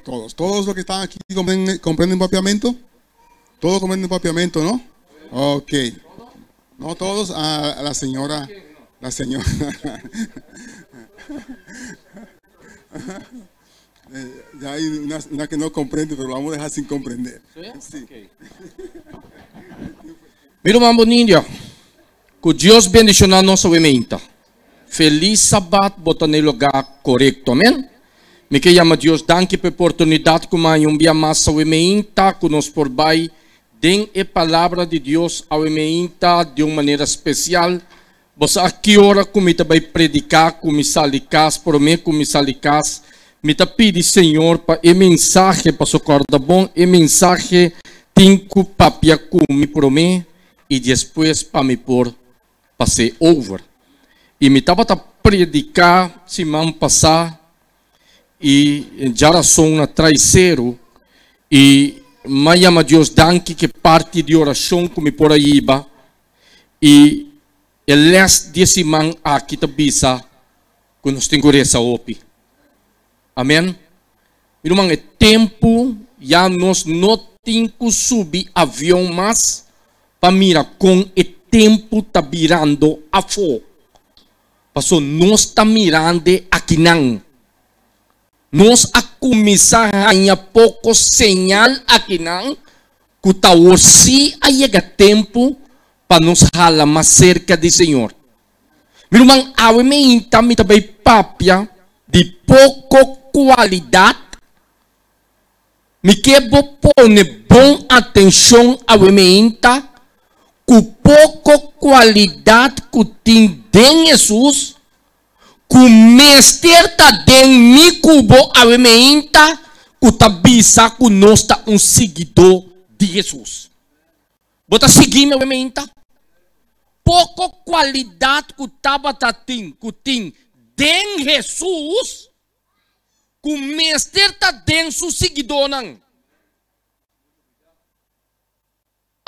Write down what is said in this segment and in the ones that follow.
Todos. Todos los que están aquí comprenden, comprenden papiamento. Todos comprenden papiamento, ¿no? Ok. No todos, a, la señora, la señora. Eh, ya hay una, una, que no comprende, pero lo vamos a dejar sin comprender. Sí. Mi ruman bunita, ku Dios bendishoná nos awe meinta. Felis Sabat bo ta na e lugá korekto, amen. Mi ke yama Dios danki pa e oportunidat ku mi haña un bia mas awe meinta ku nos por bai den e Palabra di Dios awe meinta di un manera spesial. Bo sa a ki ora ku mi ta bai prediká ku mi sali kas, promé ku mi sali kas mi ta pidi Señor pa e mensahe, paso kòrda bon e mensahe tin ku papia ku mi promé i despues pa mi por pas'é over. I mi tabata prediká siman pasá i djarason na Traiseru i m'a yama Dios danki ku e parti di orashon ku mi por a hiba i e lès di e siman aki ta bisa ku nos tin ku resa hopi. Amen. Mi ruman, e tempu ya nos no tin ku subi avion mas pa mira kon e tempu ta birando afó. Paso nos ta mirand'e akinan. Nos a kuminsá haña poko señal akinan ku ta awor sí a yega tempu pa nos hala mas serka di Señor. Mi ruman, awe meinta mi ta bay papia di poco cualidad. Mi ke bo pone bon atencion awe meinta cu poco cualidad cu tin den Jesus, cu mester ta den mi cu bo awe meinta cu ta bisa cu nos ta un siguidó di Jesus. Bo ta sigui mi awe meinta? Poko kualidat ku tabata tin, ku tin den Hesus, ku mester ta den su siguidónan.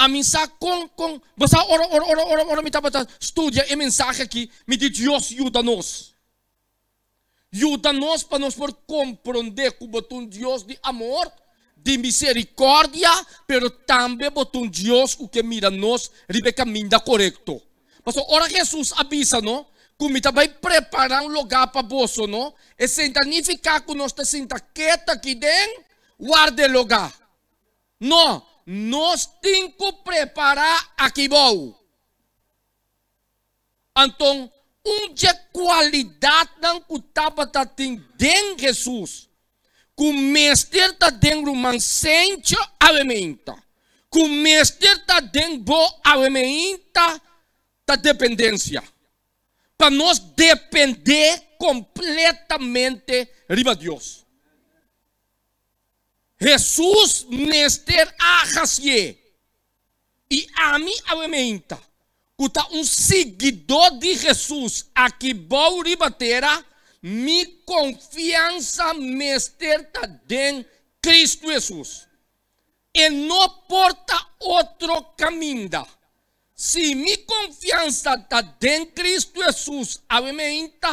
Ami sa kon, kon, bo sa ora, ora, ora, ora, ora mi tabata studia e mensahe aki, mi di Dios yuda nos. Yuda nos pa nos por komprondé ku bo ta un Dios di amor, di miserikòrdia, pero tambe bo ta un Dios ku ke mira nos riba e kaminda korekto. Pasobra ora Hesus a bisa no ku mi ta bai prepará un lugá pa boso no, esei ta nifiká ku nos ta sinta ketu aki den warda e lugá. No, nos tin ku prepará aki bou. Anton, un dje kualidatnan ku tabata tin den Hesus, ku mester ta den ruman Sencho awemeinta, ku mester ta den bo awemeinta, ta dependensia. Pa nos dependé kompletamente riba Dios. Hesus mester a hasié. I ami awemeinta, ku ta un siguidó di Hesus aki bou riba tera, mi konfiansa mester ta den Kristu Hesus. E no por ta otro kaminda. Si mi konfiansa ta den Kristu Hesus awemeinta,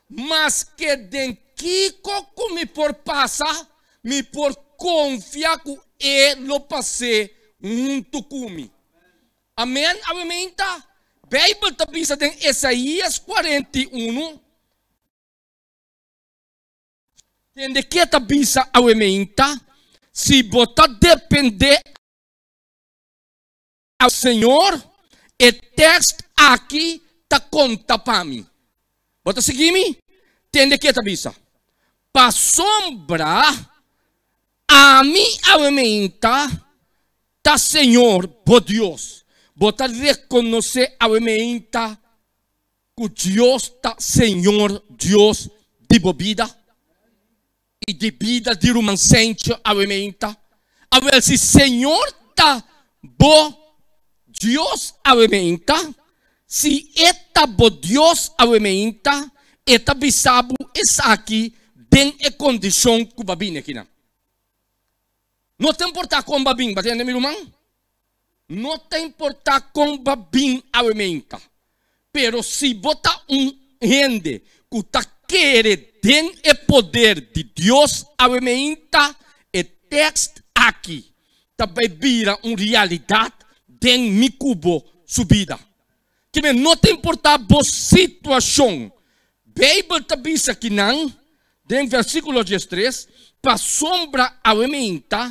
maske den kiko ku mi por pasa, mi por konfia ku E lo pas'é huntu ku mi. Amen, awemeinta. Beibel ta bisa den Esaías 41. Tende ke ta bisa awemeinta, Si bo ta dependé Awe Señor, e tekst aki ta konta pa mi. Bo ta sigui mi? Tende ke ta bisa. Pasobra ami awe meinta ta Señor bo Dios. Bo ta rekonosé awe meinta ku Dios ta Señor Dios di bo bida? I di bida di ruman Sencho awe meinta. Awel si Señor ta bo Dios awe meinta, si E ta bo Dios awe meinta, E ta bisa bo esaki den e kondishon ku bo a bini akinan. No ta importá kon bo a bin, bo a tende mi ruman? No ta importá kon bo a bin awe meinta, pero si bo ta un hende ku ta. kere den e poder di Dios awe meinta, e tekst aki ta bai bira un realidat den mi ku bo su bida. Kimen no ta importá bo situashon. Beibel ta bisa kinan den versíkulo diestres, Pasobra awe meinta,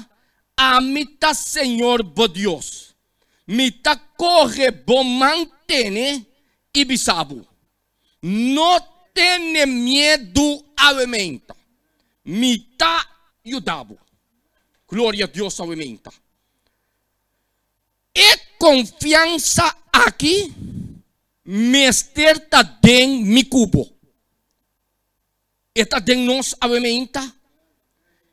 ami ta Señor bo Dios. Mi ta kohe bo man tene i bisa bo, No tene miedu awe meinta. Mi ta yuda bo. Gloria Dios awe meinta. E konfiansa aki mester ta den mi ku bo. E ta den nos awe meinta.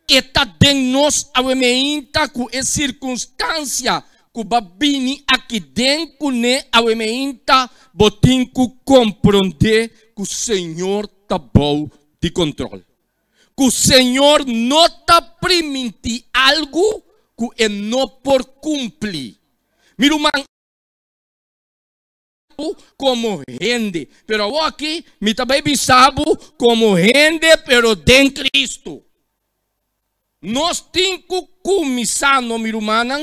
E ta den nos awe meinta ku e sirkunstansia ku bo a bini aki den kuné awe meinta, bo tin ku komprondé ku Señor ta bou di kontròl. Ku Señor no ta primintí algu ku e no por kumpli. Mi ruman. Komo hende, pero awoki mi ta bai bisa bo komo hende pero den Kristu. Nos tin ku kuminsá no mi rumannan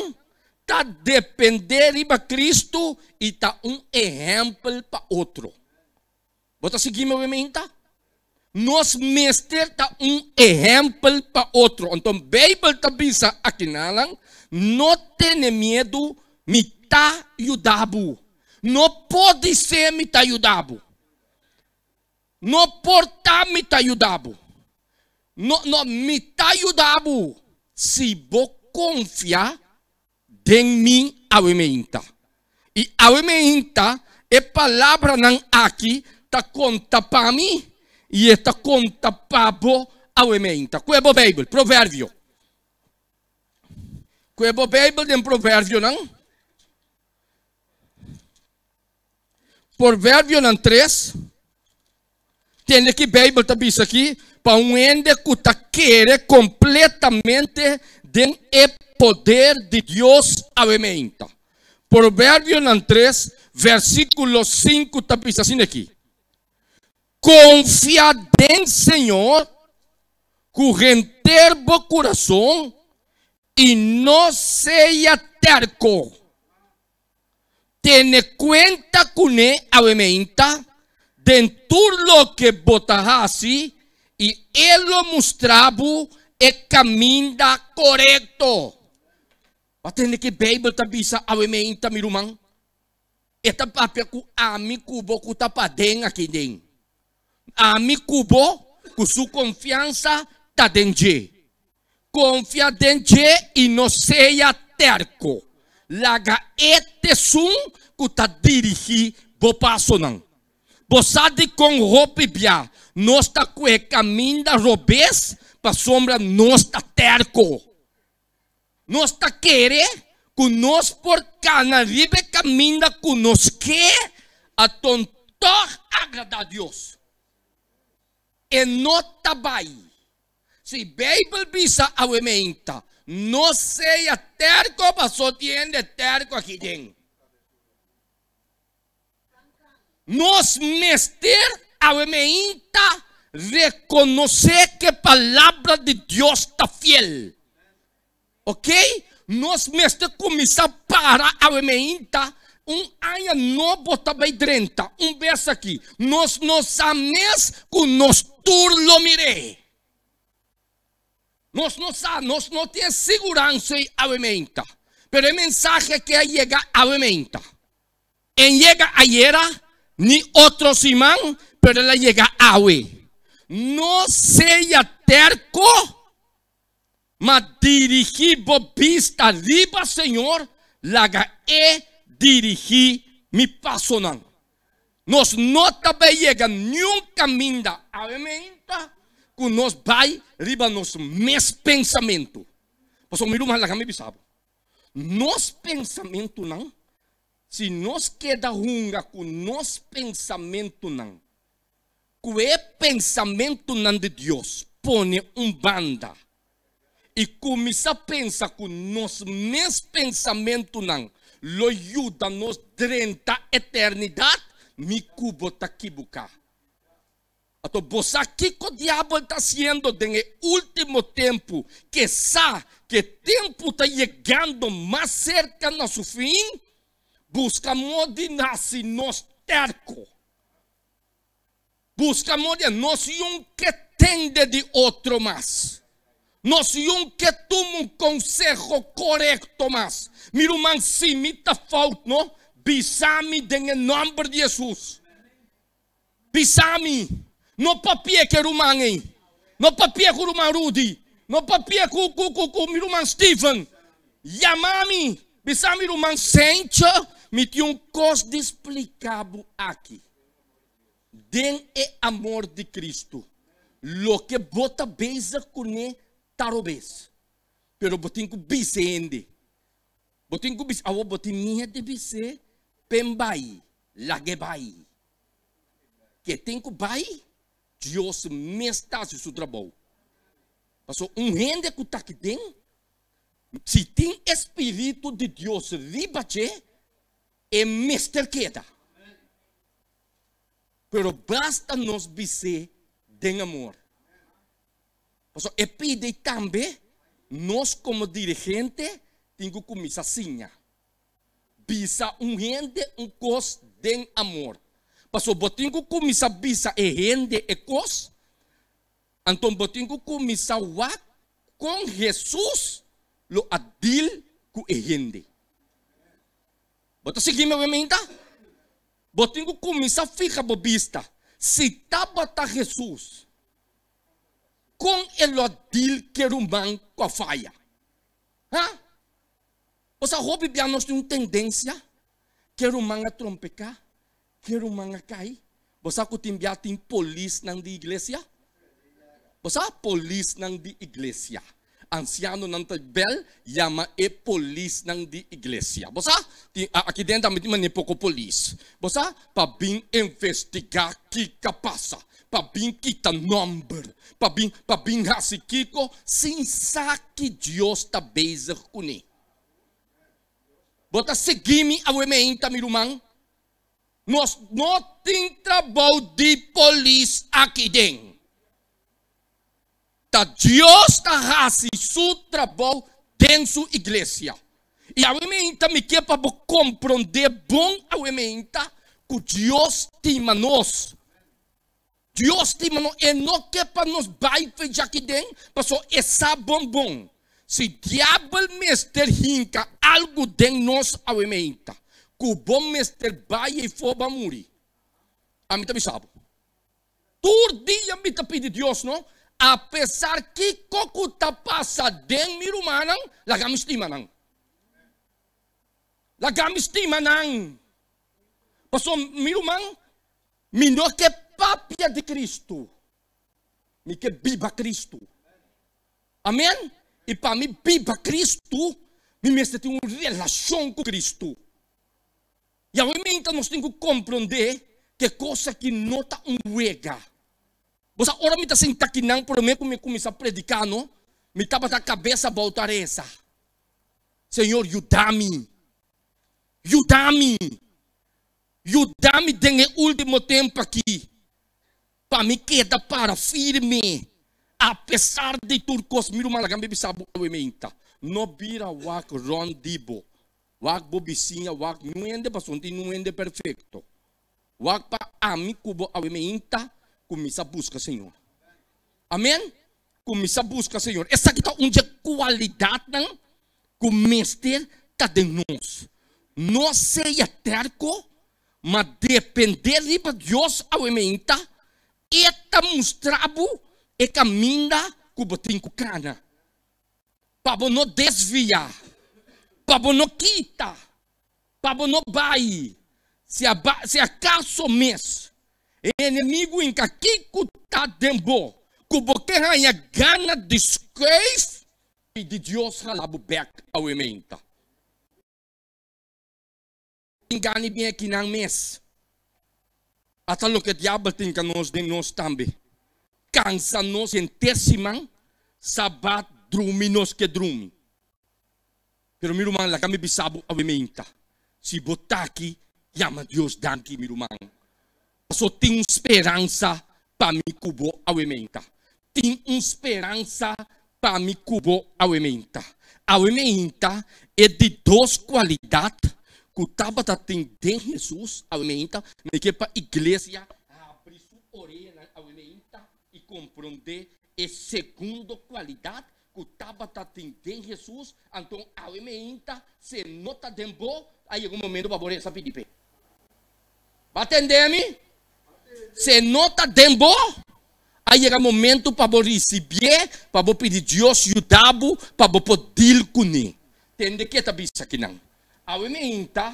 ta dependé riba Kristu i ta un ehèmpel pa otro. Bo ta sigui mi obemente? Nos mester ta un ehèmpel pa otro. Anto Beibel ta bisa akinanan, No tene miedu, mi ta yuda bo. No podisé mi ta yuda bo. No por ta mi ta yuda bo. No, no, mi ta yuda bo si bo konfia den mi awe meinta. I awe meinta e palabranan aki ta konta pa mi i e ta konta pa bo awe meinta. Kue bo Beibel, Proverbio. Kue bo Beibel den Proverbionan. Proverbionan 3. Tende ki Beibel ta bisa aki pa un hende ku ta kere kompletamente den e poder di Dios awe meinta. Proverbionan 3, versíkulo 5 ta bisa asina aki, Konfia den Señor ku henter bo kurason i no sea tèrko. Tene kuenta kuné awe meinta den tur loke bo ta hasi i e lo mustra bo e kaminda korekto. Bo a tende ke Beibel ta bisa awe meinta, mi ruman? E ta papia ku ami ku bo ku ta paden aki den. Ami ku bo ku su konfiansa ta den dje. Konfia den dje i no sea terko. Laga e t'esun ku ta dirigí bo pasonan. Bo sa dikon hopi bia nos ta kue kaminda robes? Pasobra nos ta terko. Nos ta kere ku nos por kana riba e kaminda ku nos ke, aton tòg agradá Dios. E no ta bai. Si Beibel bisa awe meinta, no sea terko paso tin hende terko aki den. Nos mester awe meinta rekonosé ke palabra di Dios ta fiel. Ok, nos mester kuminsá para awe meinta, un aña nobo ta bai drenta, un bes aki, nos no sa mes ku nos tur lo mir'é. Nos no sa, nos no tin e siguransa ei awe meinta, pero e mensahe aki a yega awe meinta. En yega ayera, ni otro siman, pero el a yega awe. No sea terko. Ma dirigí bo bista riba Señor, laga E dirigí mi pasonan. Nos no ta bai yega niun kaminda awe meinta ku nos bai riba nos mes pensamentu. Pasobra mi ruman, laga mi bisa bo, nos pensamentunan, si nos keda hunga ku nos pensamentunan, Ku e pensamentunan di Dios pone un banda i kuminsá pensa ku nos mes pensamentunan lo yuda nos drenta eternidat, mi ku bo ta kibuká. Anto bo sa kiko diabel ta hasiendo den e último tempu ke sa ke tempu ta yegando mas serka na su fin? Buska modi hasi nos terko. Buska modi nos yun ke tende di otro mas. Nos yun ke tuma un konseho korekto mas. Mi ruman si mi ta fout no, bisa mi den e nòmber di Hesus. Bisa mi, no papia ku e ruman ei, no papia ku ruman Rudy, no papia ku ku ku ku mi ruman Steven. Yama mi, bisa mi ruman Sencho, mi tin un kos di splika bo aki. Den e amor di Kristu, loke bo ta bezig kuné ta robes, pero bo tin ku bisa hende. Bo tin ku bisa, awor bo tin miedu di bis'é, Pen bai, lag'é bai. Ke tin ku bai, Dios mes ta hasi su trabou. Pasobra un hende ku ta aki den, si tin e spiritu di Dios riba dje, e mester keda. Pero basta nos bis'é den amor. Pasobra e pidi tambe nos komo dirigente tin ku kuminsá siña. Bisa un hende un kos den amor. Pasobra bo tin ku kuminsá bisa e hende e kos, anto bo tin ku kuminsá wak kon Hesus lo a dil ku e hende. Bo ta sigui mi aweminta? Bo tin ku kuminsá fiha bo bista. Si tabata Hesus, kon e lo a dil ku e ruman ku a faya? Ha? Bo sa hopi bia nos tin un tendensia ku e ruman a trompeká, ku e ruman a kai. Bo sa ku tin bia tin polisnan di iglesia? Bo sa? Polisnan di iglesia. Ansianonan ta bel yama e polisnan di iglesia. Bo sa? Tin, aki den tambe tin manera poko polis. Bo sa? Pa bin investigá kiko a pasa, pa bin kita nòmber, pa bin, pa bin hasi kiko sin sa ki Dios ta bezig kuné. Bo ta sigui mi awe meinta, mi ruman? Nos no tin trabou di polis aki den. Ta Dios ta hasi su trabou den su iglesia. I awe meinta mi ke pa bo komprondé bon awe meinta ku Dios stima nos. Dios stima nos, e no ke pa nos bai fecha aki den, pasobra e sa bon bon si diabel mester hinka algu den nos awe meinta, ku bo mester bai eifó bo a muri. Ami ta bisa bo, tur dia mi ta pidi Dios no, apesar kiko ku ta pasa den mi rumannan, laga mi stima nan. Laga mi stima nan. Pasobra mi ruman, Mi no ke papia di Cristo, mi ke biba Cristo. Amen? I pa mi biba Cristo, mi mester tin un relacion cu Cristo. I awe minta nos tin cu comprende cu e cos aki no ta un wega. Bo sa ora mi ta sinta akinan prome cu mi cuminsa predica no, mi tabata cabes abao ta reza, Señor yuda mi, yuda mi. Yuda mi den e último tempu akí pa mi keda para firme apesar di tur kos. Mi ruman, laga mi bisa bo awe meinta, no bira wak rònt di bo. Wak bo bisiña, wak niun hende, pasobra no tin niun hende perfekto. Wak pa ami ku bo awe meinta kuminsá buska Señor. Amen. Kuminsá buska Señor. Esaki ta un dje kualidatnan ku mester ta den nos. No sea terko, ma dependé riba Dios awe meinta, E ta mustra bo e kaminda ku bo tin ku kana, pa bo no desviá, pa bo no kita, pa bo no bai. Si si akaso mes e enemigu hinka kiko ta den bo, ku bo ke haña gana di skuif, pidi Dios hala bo bèk awe meinta. Tin gana di bin akinan mes. Ata loke diabel tin ka nos den nos tambe. Kansa nos henter siman, sabat drumi nos ke drumi. Pero mi ruman laga mi bisa bo awe meinta, si bo ta aki, yama Dios danki mi ruman. Paso tin un speransa. pa mi ku bo awe meinta. Tin un speransa pa mi ku bo awe meinta. Awe meinta e di dos kualidat ku tabata tin den Hesus awe meinta, mi ke pa iglesia habri su oreanan awe meinta i komprondé e segundo kualidat ku tabata tin den Hesus, anto awe meinta se no ta den bo, a yega un momento pa bo resa pidi p'e. Bo a tende mi? Se no ta den bo, a yega momento pa bo risibié, pa bo pidi Dios yuda bo pa bo por deal kuné. Tende ke ta bisa kinan. Awe meinta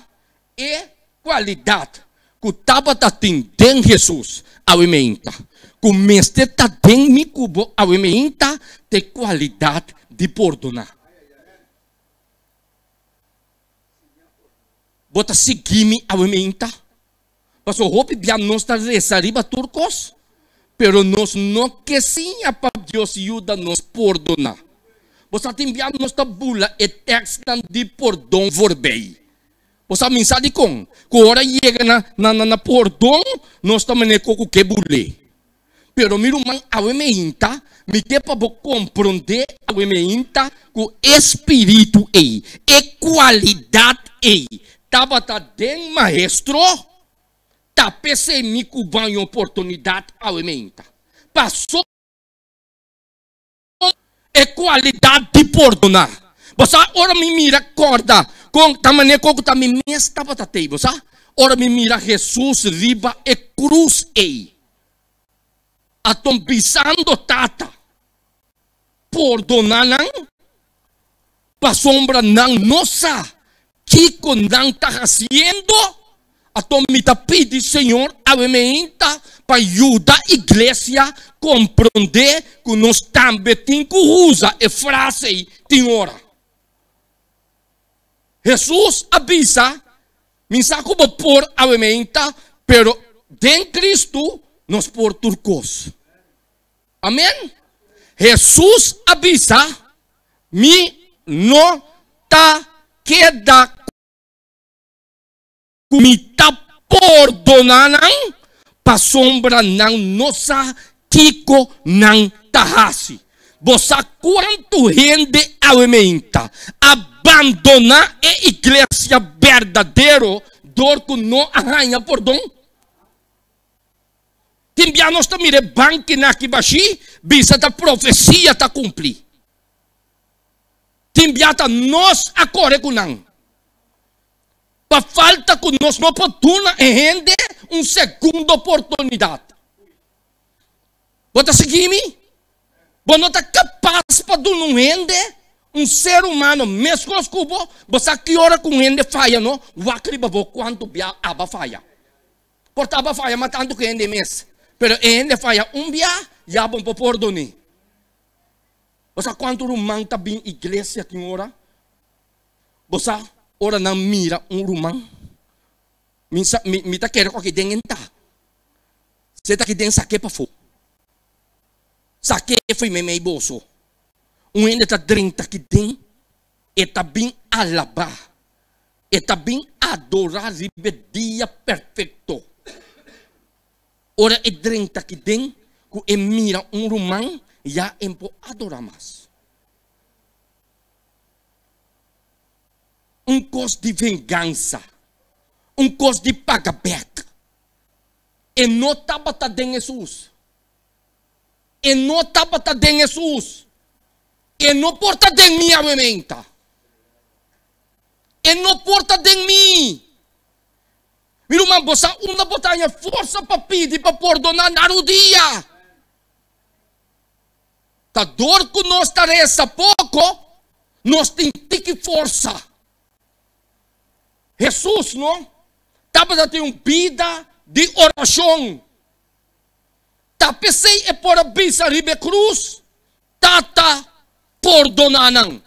e kualidat ku tabata tin den Hesus awe meinta, ku mester ta den mi ku bo awe meinta, ta e kualidat di pordoná. Bo ta sigui mi awe meinta? Pasobra hopi bia nos ta resa riba tur kos, pero nos no ke siña pa Dios yuda nos pordoná. Bo sa tin bia nos ta bula e tèkstnan di pordon voorbij. Bo sa minsa dikon? Ku ora yega na na na pordon, nos ta manera ku ke bul'é. Pero mi ruman awe meinta, mi ke pa bo komprondé awe meinta ku e spiritu ei, e kualidat ei tabata den Maestro, ta p'esei mi ku ban e oportunidat awe meinta. Pasobra e kualidat di pordoná. Bo sa, ora mi mira kòrda kon ta manera kon ku ta mi mes tabata tei, bo sa, ora mi mira Hesus riba e krus ei, aton bisando, Tata, pordoná nan, pasobra nan no sa kiko nan ta hasiendo. Ato mi ta pidi Señor awe meinta pa yuda iglesia komprondé ku nos tambe tin ku usa e frase ei tin ora. Hesus a bisa, Mi sa ku bo por awe meinta, pero den Kristu nos por tur kos. Amen. Hesus a bisa, Mi no ta keda ku mi ta pordoná nan, pasobra nan no sa kiko nan ta hasi. Bo sa kuantu hende awe meinta a bandoná e iglesia berdadero dor ku no a haña pordon? Tin bia nos ta mira e bankinan aki bashí, bisa ta profesia ta kumpli. Tin bia ta nos a kore ku nan. Pa falta ku nos no por duna e hende un segundo oportunidat. Bo ta sigui mi? Bo no ta kapas pa duna un hende, un ser humano meskos ku bo? Bo sa ki ora ku un hende faya no? Wak riba bo kuantu bia aba faya. Por ta aba faya mas tantu ku e hende mes. Pero e hende faya un bia, ya bo no por pordon'é. Bo sa kuantu ruman ta bin iglesia tin ora? Bo sa, ora nan mira un ruman, mi sa, mi, mi ta kere ku aki den e ta. Se ta aki den sak'é pafó. Sak'é fo'i meimei boso. Un hende ta drenta aki den, e ta bin alabá, e ta bin adorá riba e dia perfekto. Ora e drenta aki den, ku e mira un ruman, ya e por adorá mas. Un kos di vengansa, un kos di paga bek. E no tabata den Hesus. E no tabata den Hesus. E no por ta den mi awe meinta. E no por ta den mi. Mi ruman, bo sa unda bo ta haña forsa pa pidi pa pordoná na rudia? Ta dor ku nos ta resa poko, nos tin tiki forsa. Hesus no tabata tin un bida di orashon. Ta p'esei e por a bisa riba e krus, Tata, pordoná nan.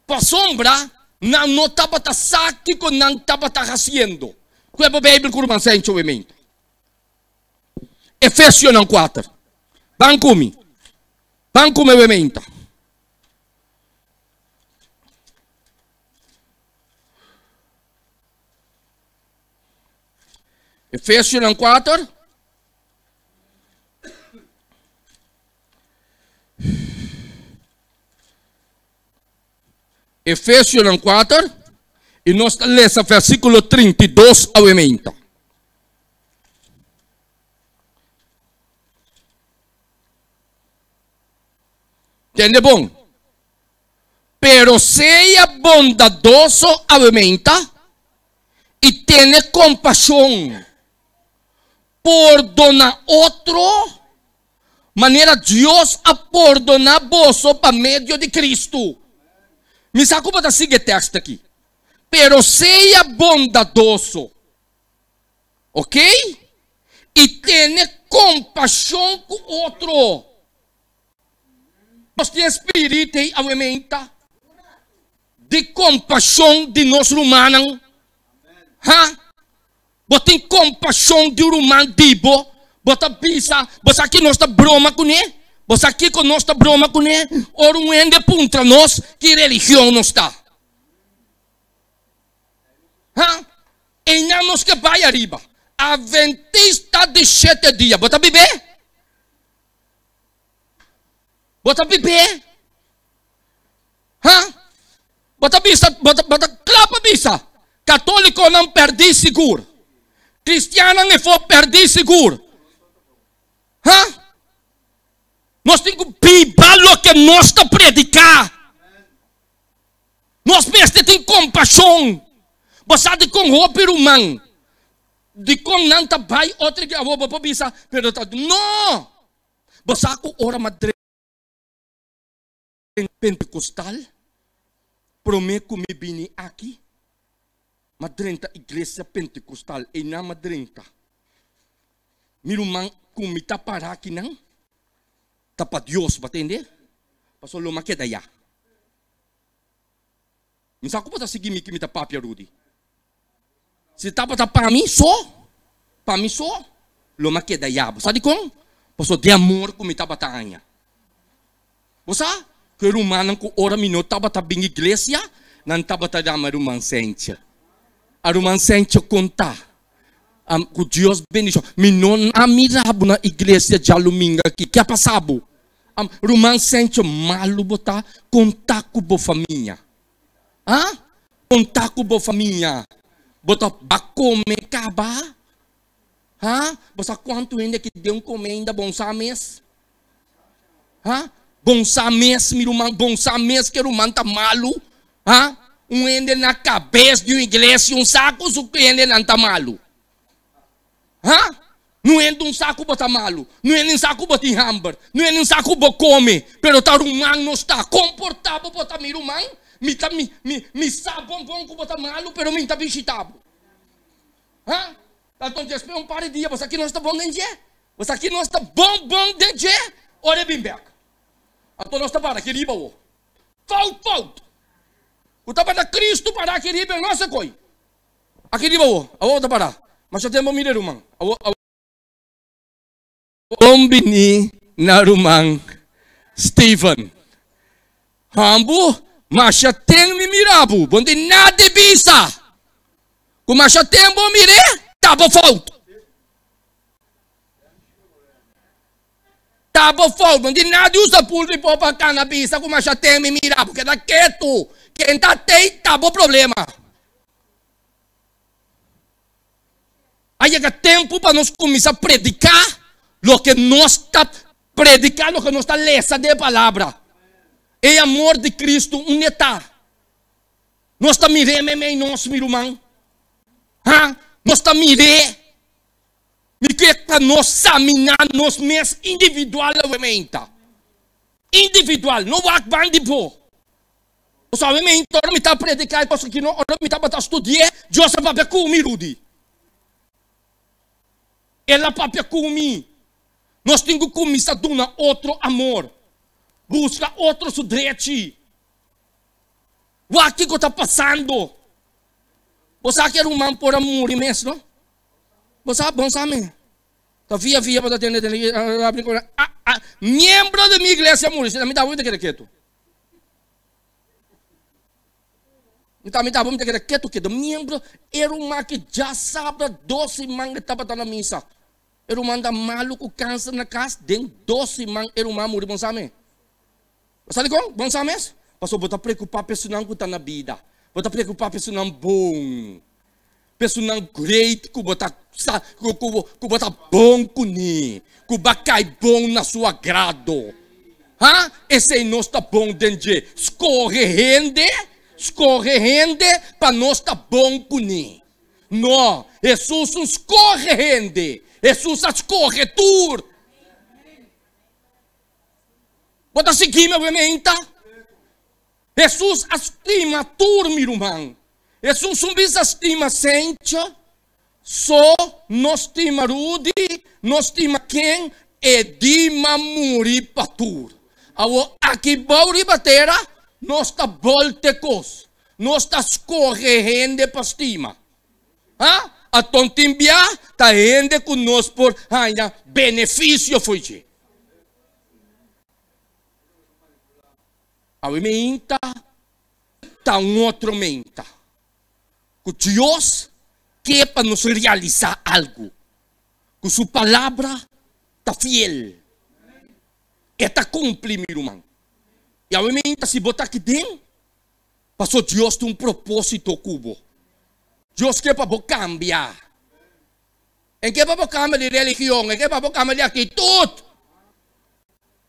Pasobra nan no tabata sa kiko nan tabata hasiendo. Ku e bo Beibel ku ruman Sencho wemento. Efesionan kuater. Ban ku mi. Ban ku mi wementa. Efesionan kuater. Efesionan 4 i nos ta lesa versíkulo 32 awe meinta. Tende bon. Pero sea bondadoso awe meinta i tene kompashon. Pordona otro manera Dios a pordona boso pa medio di Cristo. Mi sa ku bo ta sigui e tekst aki. Pero sea bondadoso. Ok? I tene kompashon ku otro. Nos tin e spirit ei awe meinta di kompashon di nos rumannan. Ha? Bo tin kompashon di un ruman di bo? Bo ta bisa, Bo sa ki nos ta broma kuné? Bo sa kiko nos ta broma kuné? Ora un hende puntra nos ki religion nos ta. Ha? Einan nos ke bai ariba. Adventista di shete dia. Bo ta bib'é? Bo ta bib'é? Ha? Bo ta bisa, bo ta, bo ta kla pa bisa, katólikonan pèrdí sigur. Kristiannan efó pèrdí sigur. Ha? Nos tin ku biba loke nos ta prediká. Nos mester tin kompashon. Bo sa dikon hopi ruman, dikon nan ta bai otro iglesia? Awor bo por bisa, pero ta, no! Bo sa ku ora madre. Pentecostal, prome ku mi bini aki, m'a drenta iglesia Pentecostal, einan m'a drenta. Mi ruman ku mi ta para akinan ta pa Dios, bo a tende? Pasobra lo m'a keda ya. Mi sa ku bo ta sigui mi ki mi ta papia, Rudy. Si tabata pa mi so, pa mi so, lo m'a keda ya. Bo sa dikon? Pasobra den amor ku mi tabata haña. Bo sa ku e rumannan ku ora mi no tabata bin iglesia, nan tabata yama e ruman Sentje. A ruman Sentje konta ku Dios bendishon. Mi no a mira bo na iglesia djalumingu aki. Ke a pasa bo? Ruman Sentje, malu bo ta? Konta ku bo famia. Ha? Konta ku bo famia. Bo ta ba kome kaba? Ha? Bo sa kuantu hende aki den un kome ainda bon sa mes? Ha? Bon sa mes mi ruman, bon sa mes ke ruman ta malu? Ha? Un hende na kabes di un iglesia, un sa ku su hendenan ta malu? Ha? No hende un sa ku bo ta malu, no hende un sa ku bo tin hamber, no hende un sa ku bo kome, pero ta ruman nos ta. Komportá bo bo ta mi ruman, mi ta mi mi mi sa bon bon ku bo ta malu, pero mi ta bishitá bo. Ha? Anto despues un par di dia bo sa ki nos ta bon den dje? Bo sa ki nos ta bon bon den dje? Ora e bin bek. Anto nos ta para aki riba awor. Fout fout! Ku tabata Kristu para aki riba e no a koi. Aki riba awor, awor bo ta para. Masha tempu mira ruman. Awor, awor. Bon bini na ruman Steven. Hambu, masha ten mi mira bo. Bo no tin nada di bisa. Ku masha ten bo mir'é, ta bo fout. Ta bo fout. Bo no tin nada di usa pulpit pa kana bisa ku masha ten mi mira bo. Keda ketu. Ken ta tei, ta bo problema. A yega tempu pa nos kuminsá prediká loke nos ta prediká, loke nos ta lesa den e Palabra. E amor di Kristu unda e ta? Nos ta mir'é meimei nos, mi ruman? Ha? Nos ta mir'é? Mi ke pa nos saminá nos mes individualmente. Individual, no wak ban di bo. Bo sabe mi ora mi ta prediká e kos aki no, ora mi tabata studi'é, Dios a papia ku mi, Rudy. El a papia ku mi. Nos tin ku kuminsá duna otro amor, buska otro su drechi. Wak kiko ta pasando. Bo sa ku e ruman por a muri mes, no? Bo sa, bon sa mi. Ta via via bo ta tende tende miembro di mi iglesia a muri, si ta mi ta bo mi ta keda ketu. Mi ta mi ta mi ta keda ketu ketu. Miembro e ruman ki djasabra dos siman e tabata na misa. E ruman ta malu ku kanser na kas den dos siman e ruman a muri bon sa me. Bo sa dikon? Bon sa mes? Pasobra bo ta preokupá pa esunnan ku ta na bida. Bo ta preokupá pa esunnan bon, pa esunnan great ku bo ta sa ku ku bo ta bon kuné, ku bo a kai bon na su agrado. Ha? Esei nos ta bon den dje. Skohe hende, skohe hende pa nos ta bon kuné. No, Hesus un skohe hende. Hesus a skohe tur. Bo ta sigui mi awe meinta? Hesus a stima tur mi ruman. Hesus un bisa stima Sencho, so no stima Rudy, no stima ken, e di ma muri pa tur. Awor aki bou riba tera nos ta bolte kos, nos ta skohe hende pa stima. Ha? Aton tin bia ta hende ku nos por haña benefisio fo'i dje. Awe meinta ta un otro meinta ku Dios ke pa nos realisá algu, ku su palabra ta fiel, e ta kumpli, mi ruman. I awe meinta si bo ta aki den, pasobra Dios tin un propósito ku bo. Dios ke pa bo kambia. En ke pa bo kambia di religion, en ke pa bo kambia di aktitut.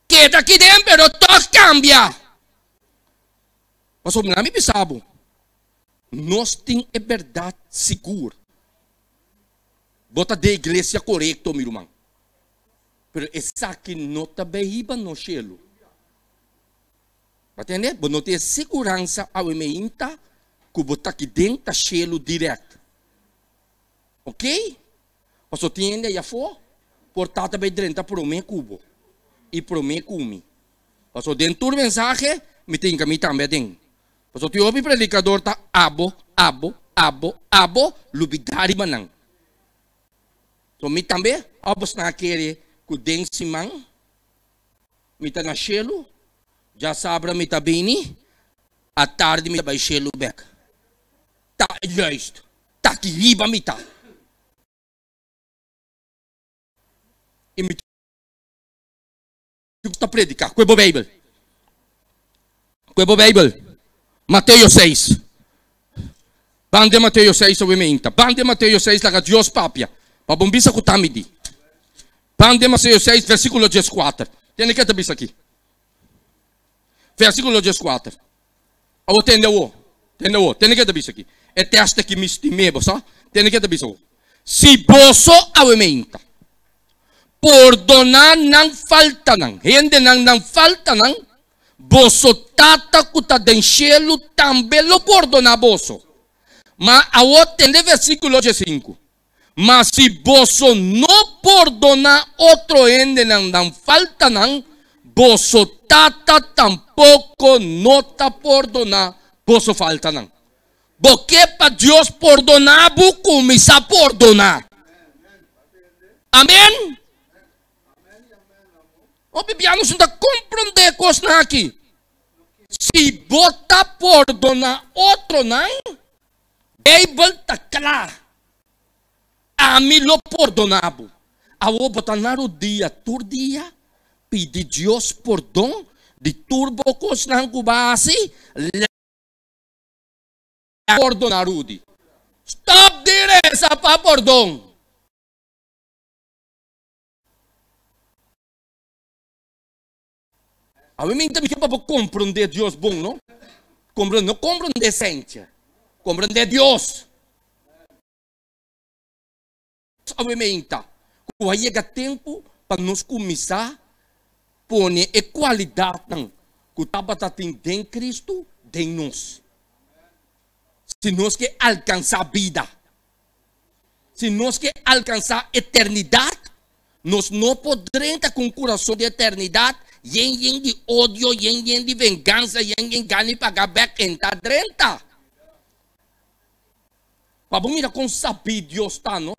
Keda aki den pero tog kambia. Pasobra mi bisa bo, nos tin e bèrdat sigur. Bo ta den iglesia korekto, mi ruman. Pero esaki no ta bai hiba nos shelu. Bo tende? Bo no tin e siguransa awe meinta ku bo ta aki den ta shelu dirèkt. Ok? Paso tin hende ayafó por tata bay drenta prome ku bo i prome ku mi. Paso den tur mensahe mi ta hinka mi tambe aden. Paso tin hopi predikador ta abo, abo, abo, abo lubidá riba nan. So mi tambe òf bosnan a kere ku den siman mi ta na shelu, djasabra mi ta bini, atardi mi ta bay shelu bèk. Ta juist. Ta ki riba mi ta. I mi ta prediká ku e bo Beibel. Ku e bo Beibel. Mateo seis. Ban den Mateo seis awe meinta. Ban den Mateo seis laga Dios papia. Pa bo bisa ku ta mi di. Ban den Mateo seis versíkulo dieskuater. Tende ke ta bisa aki. Versíkulo dieskuater. Awor tende awor, tende awor, tende ke ta bisa aki. E tèst aki mi stim'é bo sa. Tende ke ta bisa awor. Si boso awe meinta pordoná nan faltanan, hendenan nan faltanan, boso Tata ku ta den shelu tambe lo pordoná boso. Ma awor tende versíkulo diesinku. Ma si boso no pordoná otro hendenan nan faltanan, boso Tata tampoko no ta pordoná boso faltanan. Bo ke pa Dios pordoná bo? Kuminsá pordoná. Amen. Hopi bia nos no ta komprondé kosnan aki. Si bo ta pordoná otronan, Beibel ta kla, Ami lo pordoná bo. Awor bo ta na rodia tur dia pidi Dios pordon di tur bo kosnan ku bo a hasi, laga pordoná Rudy. Stòp di resa pa pordon. Awe mi ta bisa pa bo komprondé Dios bon, no? Komprondé, no komprondé esensia, komprondé Dios. Awe mi ta ku a yega tempu pa nos kuminsá pone e kualidatnan ku tabata tin den Kristu den nos. Si nos ke alkansá bida, si nos ke alkansá eternidat, Nos no por drenta ku un kurason di eternidat yen yen di odio, yen yen di vengansa, yen yen gana di paga bèk en ta drenta. Pa bo mira kon sabí Dios ta, no?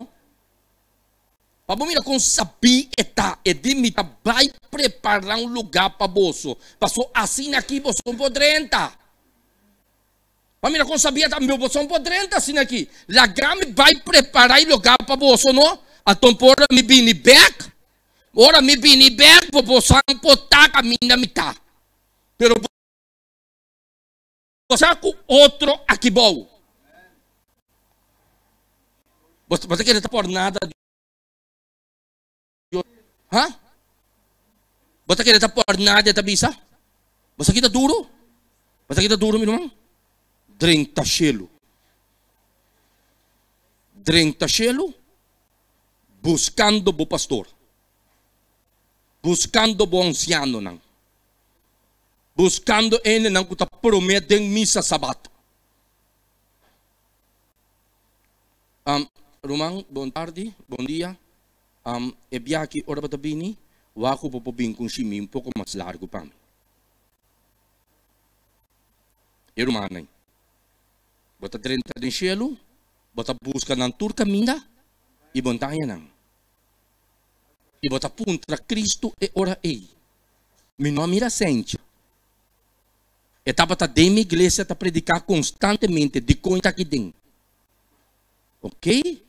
Pa bo mira kon sabí E ta, E di, Mi ta bai prepará un lugá pa boso, paso asina aki boso no por drenta. Pa mira kon sabia ta, mi boso no por drenta asina aki. Laga mi bai prepará e lugá pa boso, no? Anto por ora mi bini bèk, ora mi bini bèk, bo boso por ta kaminda mi ta. Pero. Gosa ku otro aki bou. Bo ta kere ta por nada Dios. Ha? Bo ta kere ta por nada e ta bisa? Bo sa kita duro? Bo sa kita duro mi ruman? Drenta shelu. Drenta shelu buskando bo pastor. Buskando bo ansianonan. Buskando hendenan ku ta promé den misa sabat. Um, ruman, bon tardi, bon dia. Um, e bia aki ora bo ta bini, wak ku bo por bin ku un shimi un poko mas largu pa mi. E rumannan, bo ta drenta den shelu, bo ta buska nan tur kaminda i bo no ta haña nan. I bo ta puntra Kristu e ora ei, Mi no a mira Sencha. E tabata den mi iglesia ta prediká konstantemente, dikon e ta aki den? Oké,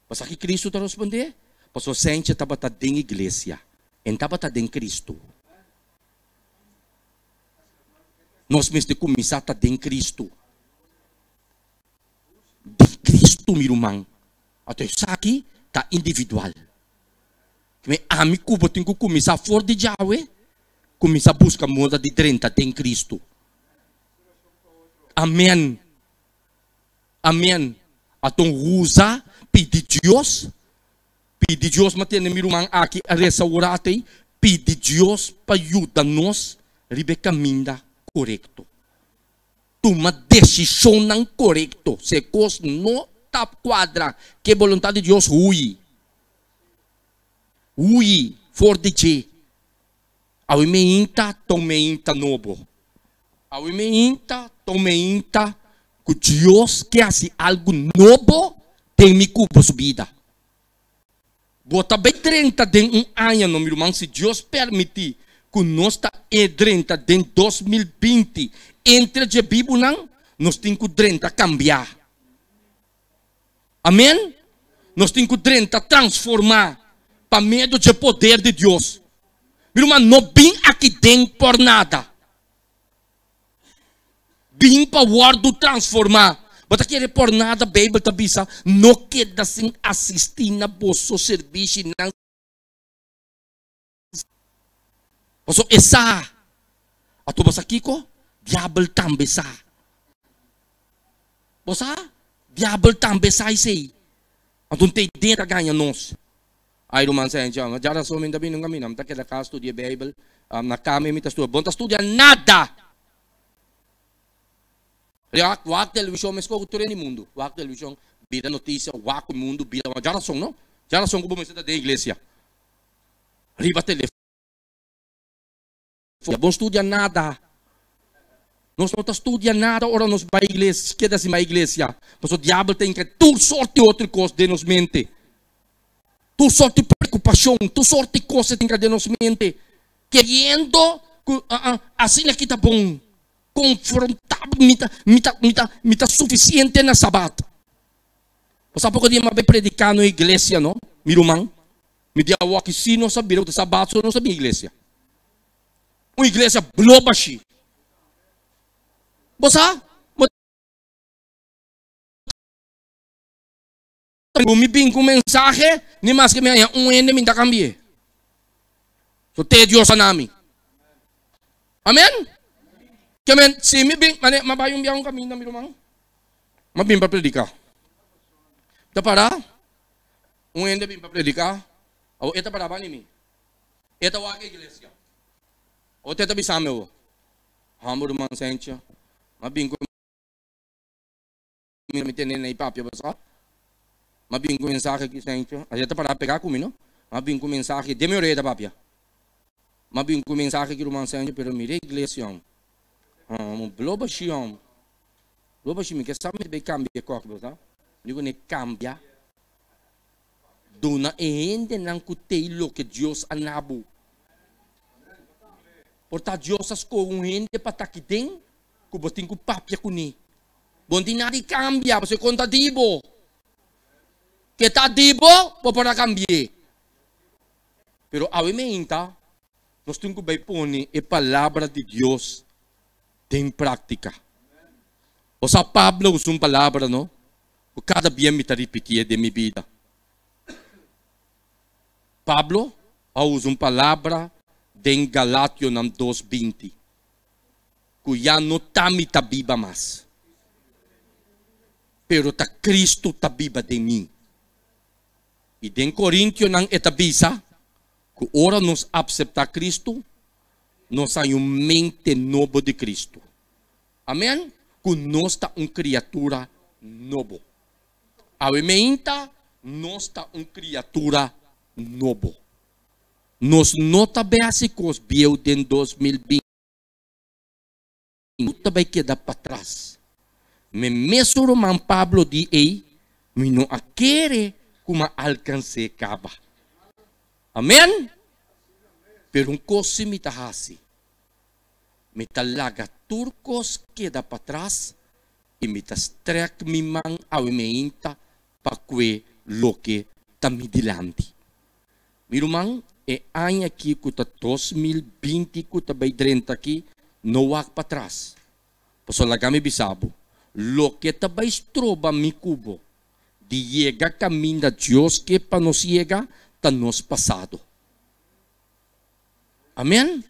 pasobra ki Kristu ta rospondé? Pasobra Sencha tabata den iglesia, e no tabata den Kristu. Nos mester kuminsá ta den Kristu. Den Kristu, mi ruman. Anto esaki ta individual. Me ami ku bo tin ku kuminsá for di djawe, kuminsá buska moda di drenta den Kristu. Amen. Amen. Aton usa pidi Dios, pidi Dios ma tene mi ruman aki a resa ora atei, pidi Dios pa yuda nos riba e kaminda korekto. Tuma desishonnan korekto. Si e kos no ta kuadra ku e boluntat di Dios, hui. Hui for di dje. Awe meinta ta un meinta nobo. Awe meinta ta un meinta ku Dios ke hasi algu nobo den mi ku bo su bida. Bo ta bai drenta den un aña no mi ruman si Dios permiti ku nos ta e drenta den 2020 entre dje bibunan nos tin ku drenta kambia. Amen! Nos tin ku drenta transformá pa medio dje poder di Dios. Mi ruman, no bin aki den por nada. Bin pa wòrdu transformá. Bo ta kere por nada Beibel ta bisa, no keda sin asistí na boso sirbishinan. Pasobra e sa. Anto bo sa kiko? Diabel tambe sa. Bo sa? Diabel tambe sa esei. Anto un te ta gaña nos. Ai ruman Sencho, ma djarason mi ta bini un camino, mi ta keda cas studia Bijbel, na cama mi ta studia. Bo no ta studia nada! Wak, wak television mescos cu tur hende mundu. Wak television, bira noticia, wak cu mundu, bira, djarason no? Djarason cu bo mester ta den iglesia. Riba telefon. Bo no studia nada. Nos no ta studia nada ora nos bai iglesia, keda sin bai iglesia. Pasobra diabel ta hinka tur sorti otro kos den nos mente. Tur sorti preokupashon, tur sorti kos e ta hinka den nos mente. Keriendo ku asina ki ta bon. Konfrontabel, mi ta, mi ta, mi ta, mi ta sufisiente na sabat. Bo sa poko dia mi a bai prediká na un iglesia no, mi ruman. Mi di awoki si nos a bira ku ta sabat so nos a bin iglesia. Un iglesia blo bashí. Bo sa? Bo Ku mi bin ku mensahe, ni maske mi haña un hende mi ta kambi'é. So te Dios a na mi. Amen? Ke men, si mi bin, mane, m'a bai un bia un kaminda mi ruman. M'a bin pa prediká. Ta pará. Un hende bin pa prediká, awor e ta pará bani mi. E ta wak e iglesia. Awor te ta bisa mi awor, Hòmber ruman Sencho, m'a bin ku mi tene na e papia pasá. M'a bin ku mensahe aki Sencho. E ta pará pegá ku mi no. M'a bin ku mensahe, den mi orea e ta papia. M'a bin ku mensahe aki ruman Sencho, pero mira e iglesia hòmber. Hòmber, blo bashí hòmber. Blo bashí, mi ke sa mi ta bai kambia e kòk, bo sa. Mi ku ne kambia. Duna e hendenan ku tei loke Dios a na bo. Por ta Dios a skohe un hende pa ta aki den ku bo tin ku papia kuné. Bo no tin nada di kambia pasobra e kon ta di bo. Ke ta di bo, bo por a kambi'é. Pero awe meinta nos tin ku bai pone e palabra di Dios den práktika. Bo sa Pablo usa un palabra, no? Ku kada bia mi ta ripitié den mi bida. Pablo a usa un palabra den Galationan dos 20, ku ya no ta mi ta biba mas, pero ta Kristu ta biba den mi. I den Korintionan e ta bisa ku ora nos apseptá Kristu, nos haña un mente nobo di Kristu. Amen? Ku nos ta un kriatura nobo. Awe meinta nos ta un kriatura nobo. Nos no ta bai hasi kos bieu den 2020. No ta bai keda patras. Me mesun ruman Pablo di ei, Mi no a kere ku m'a alkans'é kaba. Amen? Pero un kos si mi ta hasi. Mi ta laga tur kos keda patras i mi ta strèk mi man awe meinta pa kue loke ta mi dilanti. Mi ruman, e aña aki ku ta 2020 ku ta bai drenta aki, no wak patras. Pasobra laga mi bisa bo, loke ta bai stroba mi ku bo di yega kaminda Dios ke pa nos yega ta nos pasado. Amen?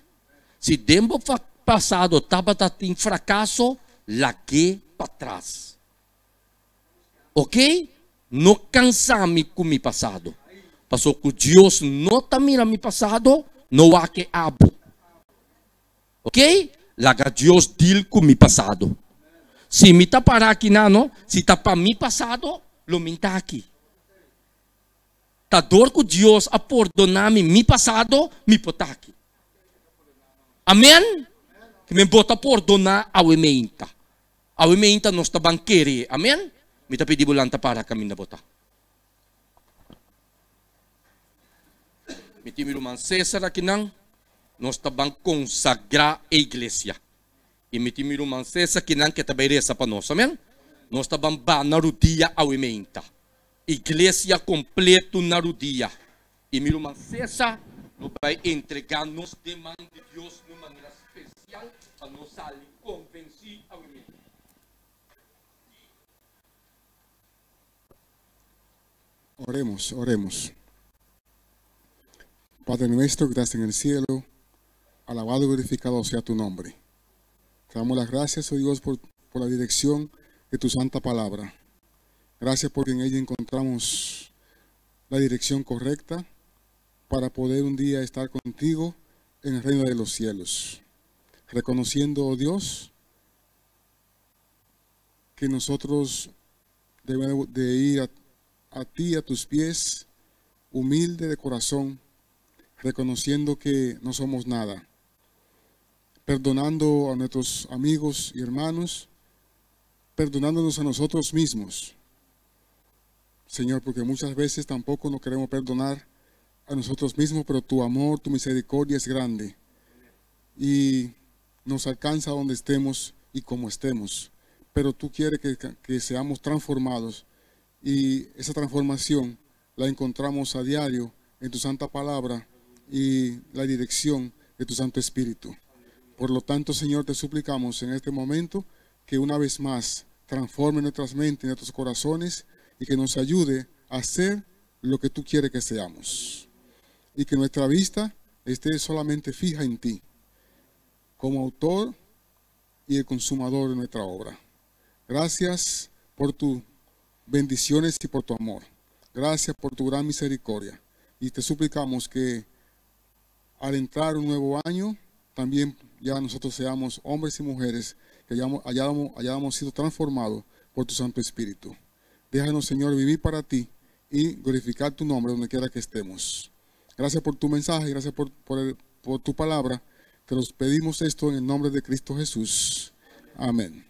Si den bo pasado tabata tin frakaso, lag'é patras. Ok? No kansa mi ku mi pasado. Paso ku Dios no ta mira mi pasado, no wak e abo. Ok? Laga Dios deal ku mi pasado. Si mi ta para aki nano, si ta pa mi pasado, lo mi ta aki. Ta dor ku Dios a pordoná mi mi pasado, mi por ta aki. Amen? Ke men bo ta pordoná awe meinta. Awe meinta nos ta ban kere. Amen? Mi ta pidi bo lanta para kaminda bo ta. Mi tin mi ruman Cesar akinan. Nos ta ban konsagrá e iglesia. I mi tin mi ruman Cesar akinan ke ta bai resa pa nos. Amen? Nos ta ban ba na rudia awe meinta. Iglesia kompleto na rudia. I mi ruman Cesar lo bai entregá nos den man di Dios na un manera spesial pa nos sali konvensí awe meinta. Oremos, oremos. Padre nuestro que estás en el cielo, alabado y glorificado sea tu nombre. Te damos las gracias, oh Dios, por la dirección de tu santa palabra. Gracias porque en ella encontramos la dirección correcta para poder un día estar contigo en el reino de los cielos. Reconociendo, oh Dios, que nosotros debemos de ir a ti, a tus pies, humilde de corazón, reconociendo que no somos nada, perdonando a nuestros amigos y hermanos, perdonándonos a nosotros mismos. Señor, porque muchas veces tampoco nos queremos perdonar a nosotros mismos, pero tu amor, tu misericordia es grande y nos alcanza donde estemos y como estemos. Pero tú quieres que seamos transformados y esa transformación la encontramos a diario en tu santa palabra y la dirección de tu Santo Espíritu. Por lo tanto, Señor, te suplicamos en este momento que una vez más transforme nuestras mentes y nuestros corazones y que nos ayude a hacer lo que tú quieres que seamos. Y que nuestra vista esté solamente fija en ti, como autor y el consumador de nuestra obra. Gracias por tus bendiciones y por tu amor. Gracias por tu gran misericordia. Y te suplicamos que al entrar un nuevo año, también ya nosotros seamos hombres y mujeres que hayamos sido transformados por tu Santo Espíritu. Déjanos, Señor, vivir para ti y glorificar tu nombre donde quiera que estemos. Gracias por tu mensaje, gracias por tu palabra. Te los pedimos esto en el nombre de Cristo Jesús. Amén.